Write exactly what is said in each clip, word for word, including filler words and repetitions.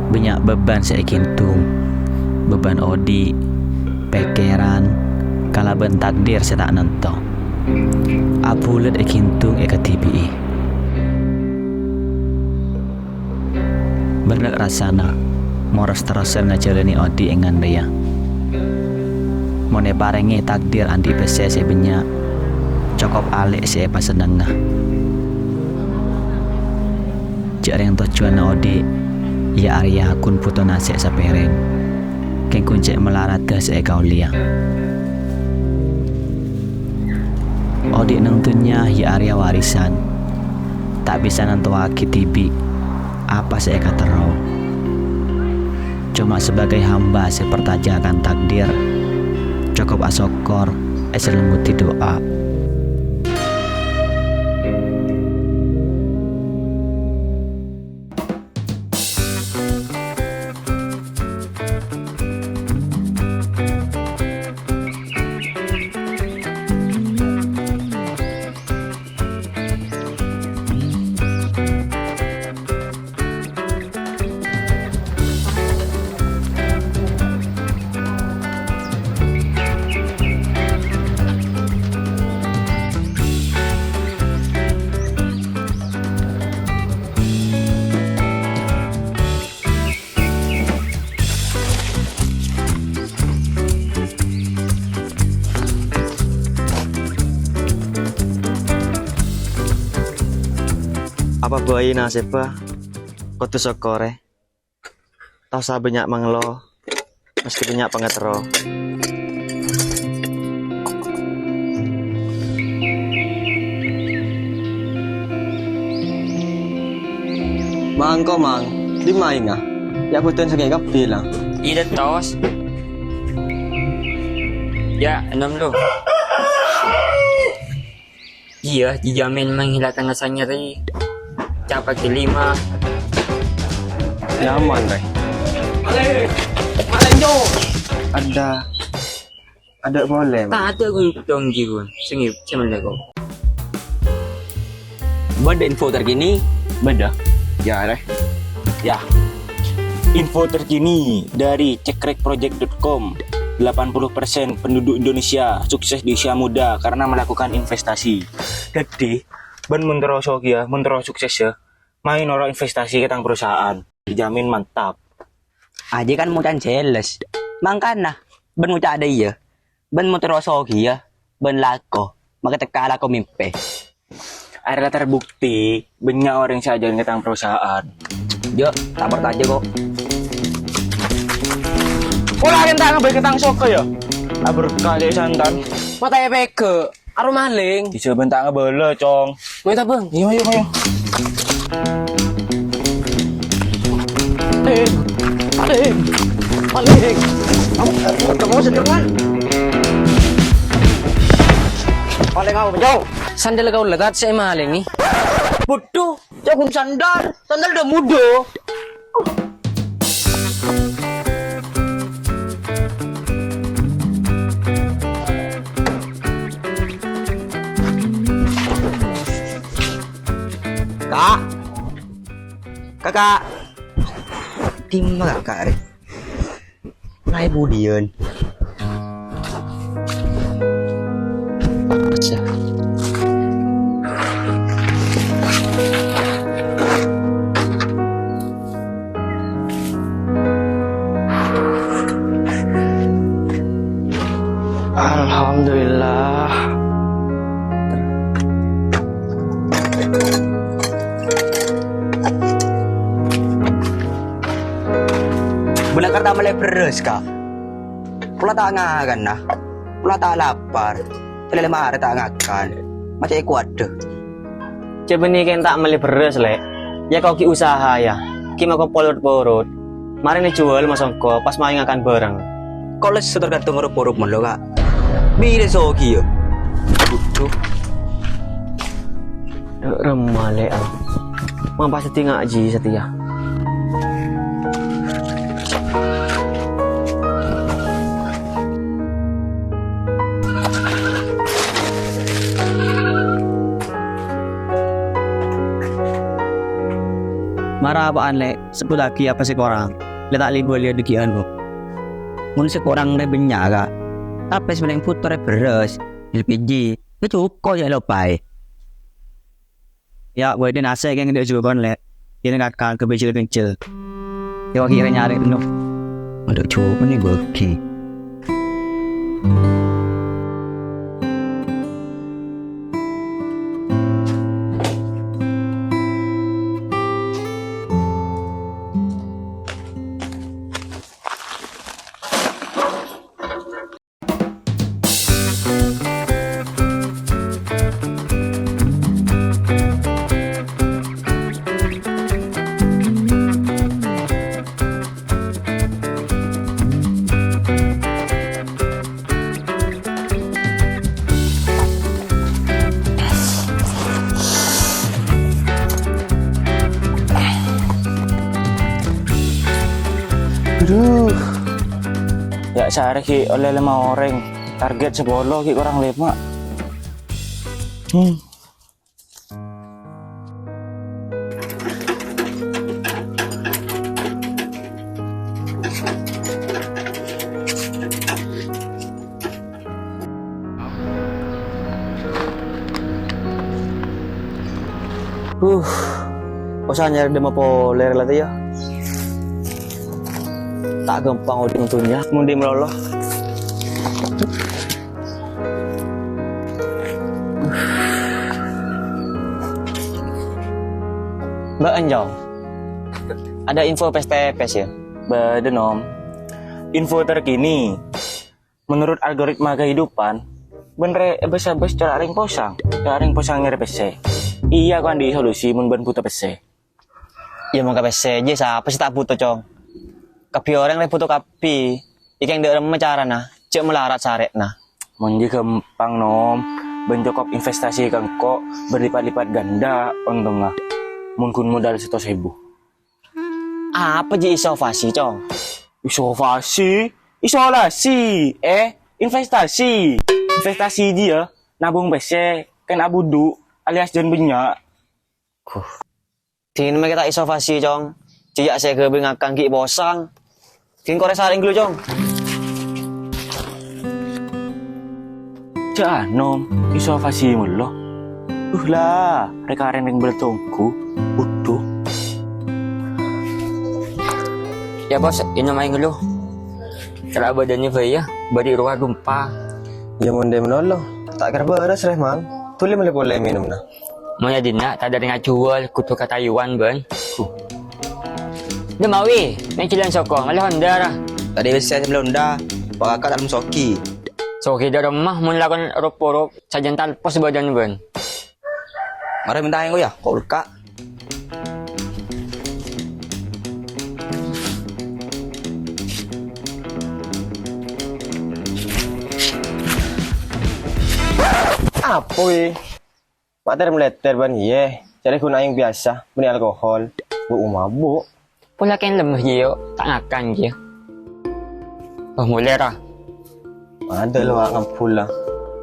Bânnya' bhâbhân sè èghindhung, bhâbhân odi', pèkkèran, kalabân takdir sè ta' nanto. Abhulât èghindhung èkadhibi'i. Berrâ' rassana, moros-terrosan ngajhâlânè odi' èngan rèya. Mon èparèngè takdir andi' pèssè sè bânnya', cokop alè' sè èpasennengnga. Jhâ' rèng tojjhuwânna odi', iyâ arèya ghun bhuto nasè' sapèrèng, kèng ghun cè' malaradhâ sè èkaollèya. Odi' neng dhunnya iyâ arèya warisan, ta' bisa nantowaghi dhibi' apa sè èkaterro. Coma sebagai hamba sè parcajâ kan takdir, cokop asokkor èsalembudi du'a. Apa bhâi nasèbbhâ? Kodhu sokkorè. Ta' osa bânnya' manglo, maskè bânnya' pangaterro. Mangko, Mang, dimma aèngnga? Yâ, bhudhân sengngè' kabbhi, Lang. Iyâ, tos. Yâ, ènom, Lu. Iyâ, dijamin menghilangkan rasa nyeri. Cap kaki lima. Nyaman, Rè. Ada, ada boleh, Bang. Tak ada gue dong, Jigun. Sengip, cuman lego. Bâdâ info terkini? Bâdâ. Yâ, Rè. Yâ. Info terkini dari cekrek project dot com. Delapan puluh persen penduduk Indonesia sukses di usia muda karena melakukan investasi. Dhâddhi, bân mon terro sogiyâ, mon terro sukses yâ, mayu noro' investasi ka tang perusahaan. Dijamin mantap. Ajiyâ kan moca'an jelas. Mangkana, bân moca' dâ' iyâ. Bân mon terro sogiyâ, bân lako. Maka tekka lako mèmpè. Arèya la terbukti, bânnya' orèng sè ajhâlân ka tang perusahaan. Jhâ', ta' parcajâ ko'. Pola kèng ta' ngabâlâ ka tang soko yâ? Aberka cè' santan. Mata èpegghâ'. Aro maling. Bisa bân ta' ngabâlâ, Cong. Mayu ta', Bang? Ayo, ayo, ayo. Maling, maling, maling. Kamu, kamu sedengan. Maling apa, Cong? Sandal kaulâ, Tat, sè èmalèngè. Waduh, Cong, sandal. Sandal dâ' mudo. Ka'. Kaka'. Dimma Kaka' rè? Laè budiyân? Alhamdulillah. Bâ'na kan ta' mellè bherrâs, Ka'? Pola ta' ngakan, nah. Pola ta' lapar. Telele mare ta' ngakan. Maca'è kowadda. Cè' bânnè kèng ta' mellè bherrâs, Lè'. Yâ, kok ghi' usaha, yâ. Ghi' makompol rot-porot. Marèna jhuwâl masongko, pas mayu ngakan bhâreng. Kok lessa tergantung orop-orop mèlo, Ka'. Bilâ sogiyâ. Aduh. Dâ' remma, Lè', ah. Mangkana pas dhâddhi ngajhi satèya. Mara Apaan, Lè'? Sebbhuttaghi apa sè korang. Lè' ta' lè-bâliyâ dhâggi'ân, Bu. Mon sè korang rè bânnya', Ka'. Tapè sè palèng bhuto rè bherrâs, L P G. Yâ cokop, yâ, èlopaè. Yâ, bâdâ nasè' kèng dâ' jhughân, Lè'. Iyâ, kakak kebijil-bijil. Yâ, kira nyarè, no. Adâ' jhughân nè, bâgi. Aduh. Yâ, saarè ghi' ollè lèma orèng. Target sapolo ghi' korang lèma'. Hmm. Huh, posa nyarè dâmma polè rè la, yâ. Ta' ghâmpang odi' è dhunnya, mon andi' malolo. Bâ'ân, Cong. Ada info pes-tepes, yâ? Bâdâ, Nom. Info terkini. Menurut algoritma kehidupan, bân rè èbâs-abâs cara rèng posang, cara rèng posang nyarè pèssè. Iyâ, ko' andi' solusi mon bân bhuto pèssè. Iyâ, mon ka pèssè jiyâ sapa sè ta' bhuto, Cong? Kabbhi orèng rè bhuto kabbhi. Iyâ kèng dâ' remma carana, jhâ' malarat sarè'na. Mon jiyâ ghâmpang, Nom. Bân cokop investasi ka engko' berlipat-lipat ganda ontongnga. Mon ghun modal satos èbu. Apa jiyâ isolasi, Cong? Isolasi? Isolasi, eh, investasi. Investasi jiyâ nabung pèssè, kèng abudhu, alias jhân bânnya'. Huh. Dina mè' ta' isolasi, Cong. Jiyâ sè ghâbây ngakang ghi' posang. Dina korè sarèng ghâllu, Cong. Jhâ' anom, isolasi mello. Uh la, rè-karèn rèng bâlâ tonggu. Udhu. Yâ, Bos, inom aèng ghâllu. Cella' bâdânna bhâi, yâ, bâri' rowa dumpa. Yâ, mon dâ' malolo. Ta' kèra bârâs, rè, Mang. Dhuli mellè polè minumna. Mon è dinna', ta' dâri ngajhuwâl, kodhu katayuwan, bân. Huh. Dâ' mawi, mè' jhâlân soko, mellè Honda, ra. Tadâ' pèssè mellè Honda, pa' kaka' ta' sogi. Sogi dâ' remma, mon lakon rop-porop, sajân talpos bâdân, bân. Mara mènta engko', yâ, ko' ulka'. Apa, wè? Mater-meleter bân iyâ, carè ghun aèng biyasa, bânnè alkohol, bu' mabuk. Pola kèng lemma jiyâ, ta' ngakan jiyâ. Oh, molè ra. Adâ' lo ngambul la.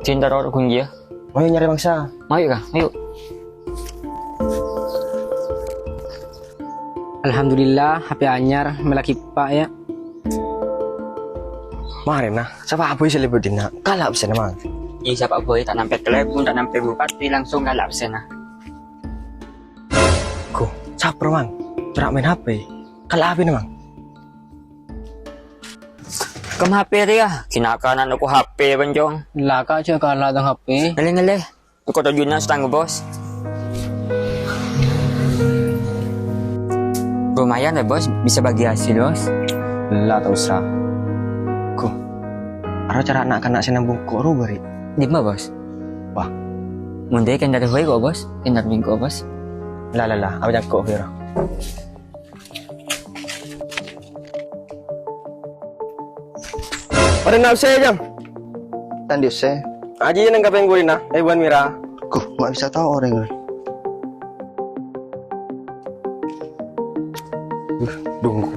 Cinta roro ghun jiyâ. Mayu nyarè mangsa. Mayu, Ka, mayu. Alhamdulillah, H P anyar, mè' la ghi' eppa', yâ. Marèna, sapa bhâi sè lebur dinna'? Kala' pèssèna, Mang. Iyâ, sapa bhâi ta' nampè telepon, ta' nampè bupati, langsung kala' pèssèna. Ghu, sapa, Mang? Pèra' maèn H P. Kala' H P-na, Mang. Kam H P rèya, ghi' na'-kana' noko H P, bân, Cong. La, Ka', jhâ' kala' tang H P. Ngèlè-ngèlè. Engko' tojjhuna setangghâ, Bos. Lumayan yâ, Bos, bisa bagi hasil, Bos. La, ta' osa. Ghu. Aro cara na'-kana' sè nambung ko' rowa, Ri. Dimma, Bos? Wah. Mon dâ' kèng dâri bhâi ko', Bos. Kèng dâri ko', Bos. La, la, la, apa jangko, Fir? Padâ nausè, Jang? Tandhi usè. Ajiyâ neng kapèng gulina, è buwân mèra. Ghu, ma' bisa tao orèng rè. Uh, dunggu.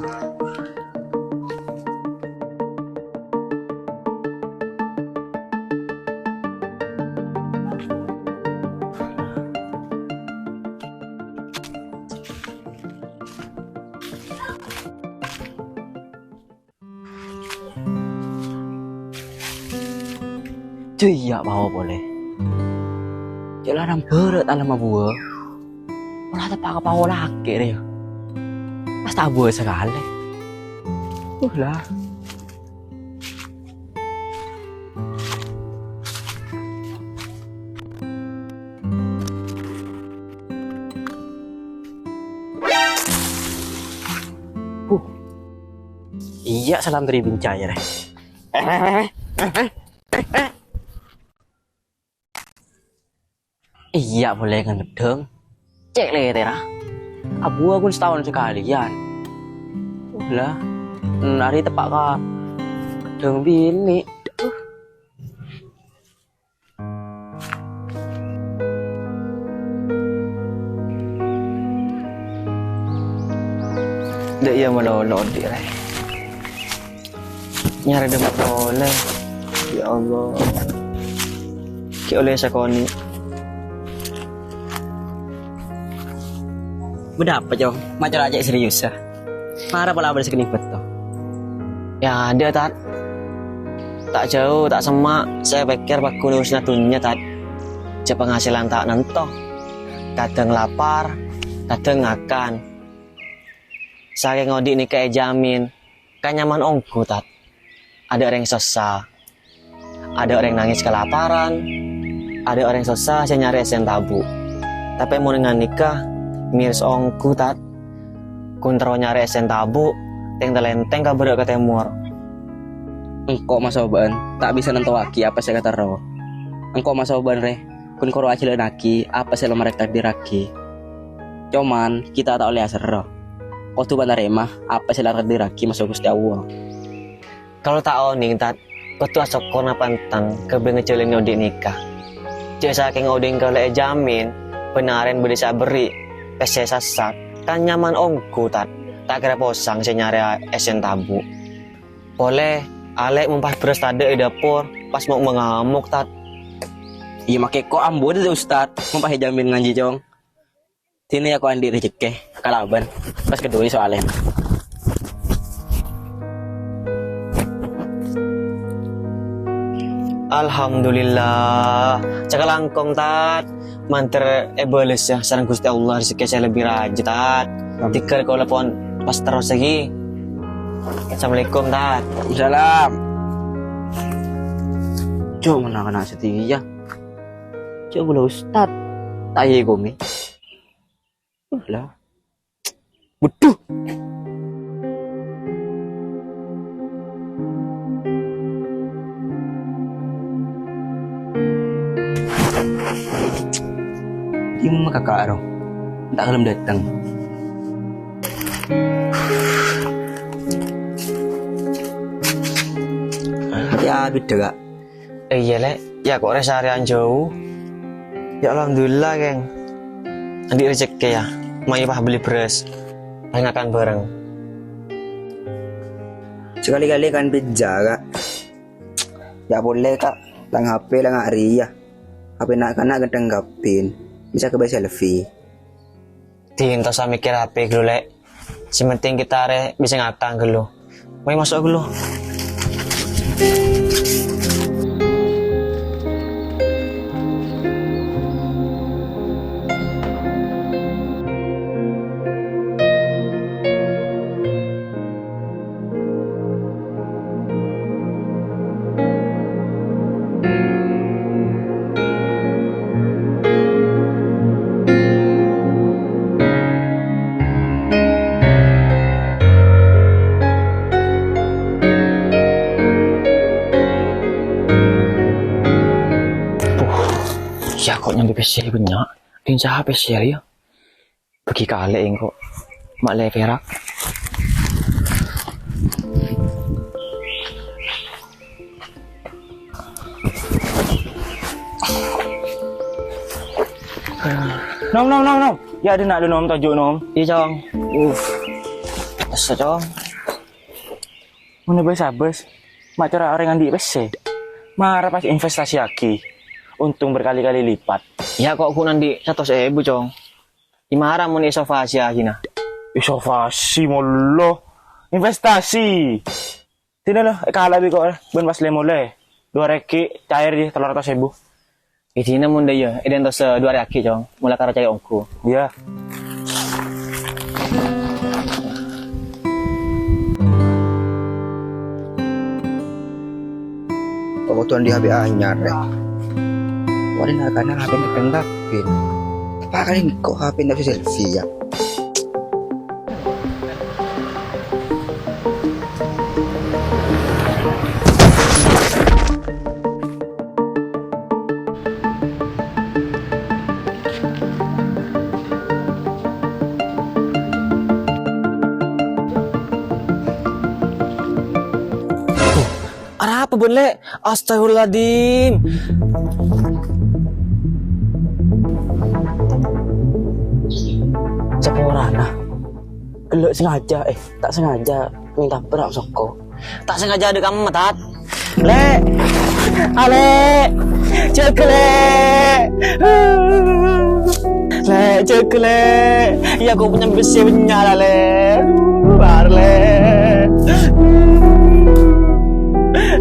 Jâ iyâ, pao polè. Jâ' la nambârâ' talem abuwâ. Pola teppa' ka pao lakè' rè, yâ. Pas ta' abuwâ sakalè. Uh, la. Huh. Iyâ, salam dari Bincaya, rè. Iyâ, polè ngeddhâng. Cè' lètèra. Abuwâ ghun sataon sakalèyan. Lah, nari teppa' ka ngeddhâng binè'. Dâ' iyâ malolo odi', rè. Nyarè dâ' polè. Ya Allah. Ghi' ollè sakonè'. Bâdâ apa, Cong? Ma' cora' cè' serius, yâ? Mara pola bâdâ sakènè' bâkto. Ya, adâ', Tat. Ta' jâu, ta' semma', sè pèkkèr paghun urusanna dhunnya, Tat. Jâ' penghasilan ta' nènto. Kadhâng lapar, kadhâng ngakan. Sakèng odi' nèka èjhâmin, kan nyaman ongghu, Tat. Adâ' orèng sossa. Adâ' orèng nangès kalaparan. Adâ' orèng sossa sè nyarè èssèna tabu'. Tapè mon nganèka, mères ongghu, Tat. Ghun terro nyarè èssèna tabu', tèng-talèntèng ka bârâ' ka tèmor. Engko' masobâ'ân ta' bisa nantowaghi apa sè èkaterro. Engko' masobâ'ân, rè, ghun koro ajhâlânnaghi apa sè la marè ètakdirraghi. Coman, kita ta' ollè aserro. Kodhu panarèma apa sè la ètakdirraghi maso Ghustè Allah. Kalau ta' onèng, Tat, kodhu asokkor napa enten kabin ngejalanin odi' nèka. Jâ' sakèng odi' kaulâ èjhâmin, bân arèn bâdâ sè aberri' pèssè sassak, kan nyaman ongghu, Tat. Ta' kèra posang sè nyarè èssèna tabu'. Polè, alè' mon pas bherrâs tadâ' è dâpor, pas mo'-, mangamok, Tat. Iyâ, makè ko' ambu dâ' Ustad, mon pas èjhâmin nganjhi, Cong. Dinah ko' andi' rejekkè kalabân pas kaduwâ soalè. Alhamdulillah, sakalangkong, Tat. Mandhâr èbâles, yâ, sareng Ghustè Allah rejekkè sè lebbi rajâ, Tat. Amin. Tèghâl kaulâ pon pas terros lagi. Assalamualaikum, Tat. Waalaikumsalam. Cok, mènangana satèya. Cok, bâlâ Ustad. Ta' èkomè. Wah, la. Waduh. Dimma kaka' ro? Ta' gelem dâteng. Yâ, bidhâ, Kak. Eh, iyâ, Lè'. Yâ, ko' rè sarèyan jâu. Yâ, alhamdulillah, Kèng. Andi' rejekkè, yâ. Mayu pas bellè bherrâs. Pas ngakan bhâreng. Sakalè-kalè kan pizza, Kak. Yâ polè, Kak. Tang H P la nga' rèya. H P na'-kana' ghânteng kabbhi. Bisa kabây selfie. Din, ta' osa mèkkèr H P ghâllu, Lè'. Sè penting kita rè bisa ngakan ghâllu. Mayu maso' ghâllu. Puh, yâ ko' nyambi pèssè bânnya'. Din saha pèssè rèya? Bâgi kalè engko'. Ma' lè pèra'. Nom, nom, nom, nom. Yâ, dinna' lu, Nom, toju', Nom. Iyâ, Cong. Uff. Essa, Cong. Mon bâs-abâs, ma' cora' orèng andi' pèssè. Mara pas investasiaghi. Untung berkali-kali lipat. Yâ, ko' ghun andi' satos èbu, Cong. Dimara mon inovasi akhina? Inovasi, mollo. Investasi. Dinna lo, èkala' bi' ko' bân pas lè-molè. Dhu arè aghi' cair, Ji, tello ratos èbu. Idina mon dâ' iyâ, èdhâ entos, eh, dhu arè aghi', Cong. Mula karo cair ongghu. Iyâ. Kok kodhu andi' H P anyar, rè? Wali narkana H P-na kèng rabbin. Apa kali engko' H P-na bisa selfie, yâ? Arapa bâ'na, Lè'? Astagfirullahaladzim. Saporana. Ghellâ' sengaja, eh, ta' sengaja mènta bârâ' soko. Ta' sengaja dâ' kamma, Tat. Lè'. Alè'. Jâgâ, Lè'. Lè', jâgâ, Lè'. Iyâ, aku punya besi banyak lah, Lè'. Luar, Lè'.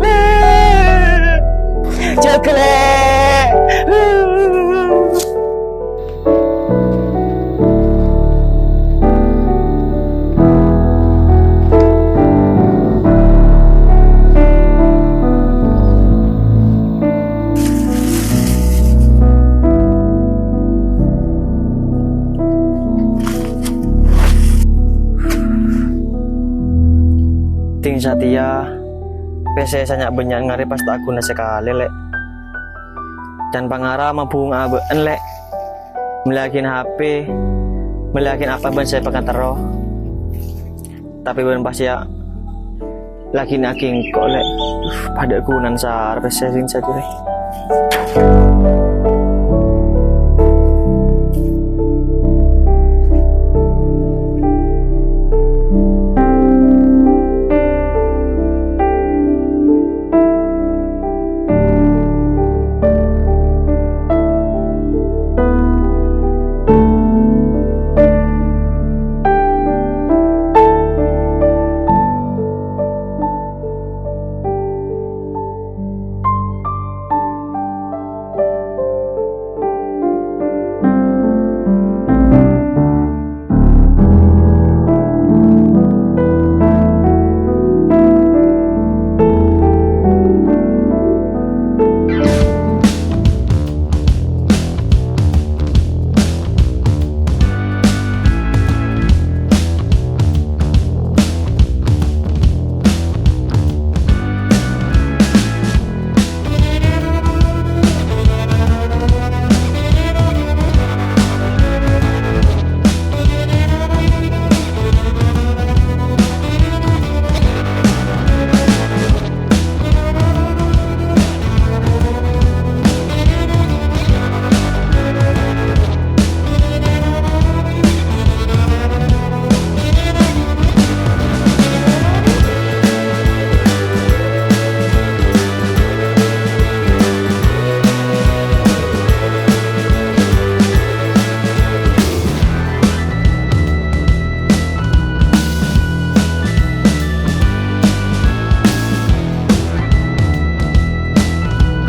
Lè'. Jâgâ, Lè'. Dhing satèya, pèssè sè nya'-bânnya'an ngarè pas ta' aghuna sakalè, Lè'. Can pangara mabhunga'a bâ'na, Lè'. Mellèyaghina H P, mellèyaghina apa bân sè èpakantero. Tapè bâ'na pas, yâ, laghina aghi' engko', Lè'. Padâ ghunana sara pèssè sè satèya.